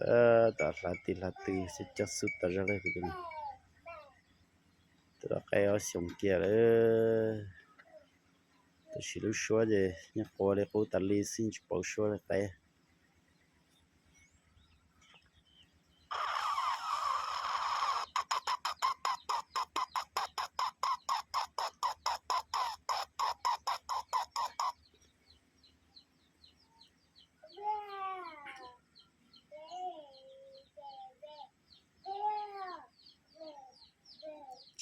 Tom hlav tis hlav tw xwb cog xub tas zog li kuv tus no. Tus no qaib ob xyoos kiag lawm, tab sis lub suab ces yeej qua li qub tas li xwb tsis pauv suab li qaib.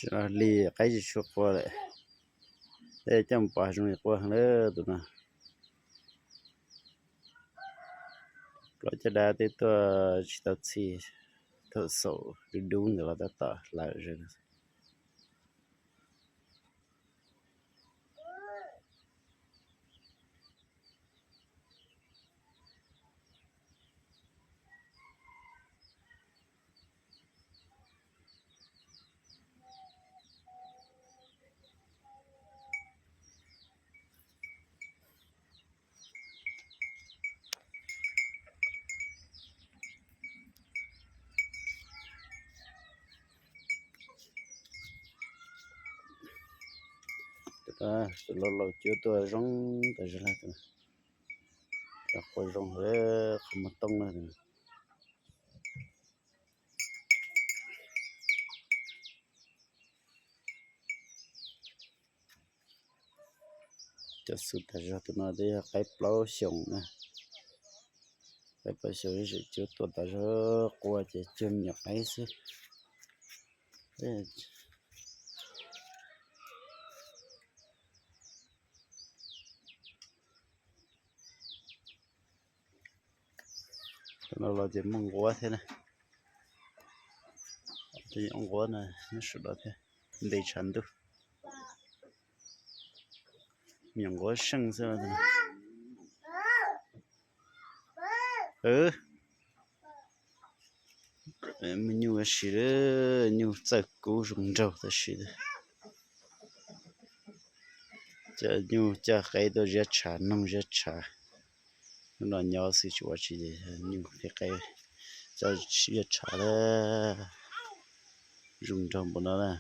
Tsis li qaib tsis tshua qua lawm, coj mus pov hav zoov li qua heev lawm tus no. Plaub caj dab twb tuaj tsis tau txhij, thaum xaum dub dub ntawd los tab tom hlawv zog. Tus laus laus cuab tuaj zoo tas zog li, qhov zoo, qhov muag tooj na. Cov xub tas zog tus no twb yog qaib plaub xyoos na. Qaib plaub xyoos tseem cuab tuaj tas zog, qua ces cuag me nyuam qaib xwb. Tus no los ces muaj nquab thiab na. Tus nyuam nquab no nyob saum no thiab, nte tshav ntuj. Me nyuam nquab seej xwb. Me nyuj tab sis, nyuj txawj kub zoo nraug tab sis. Cov nyuj coj qaib tuaj ziab tshav, noog ziab tshav. Hnub no nyob xwb tsis ua tsi, nyuj thiab qaib coj ziab tshav lawm. Zoo nraug npaum no na.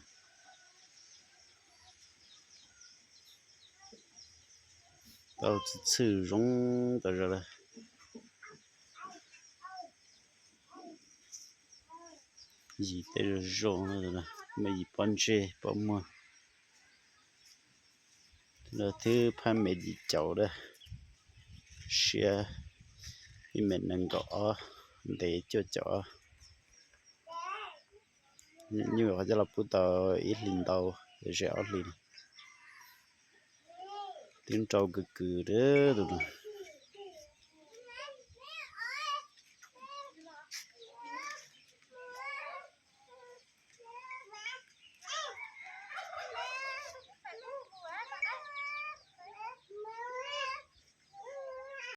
Tau txhwj txhwj zoo tas zog lawm. Yim tej zoo zoo, muaj yim pob ntseg pob muag. Tus no twb phab me yim caum lawm, siab ib mev nees nkaum ob, ntev cuaj caum ob. Nyuj qhov coj los pub tau ib hlis ntau, ze ob hlis. Twb nrau kws kws lawm tus no.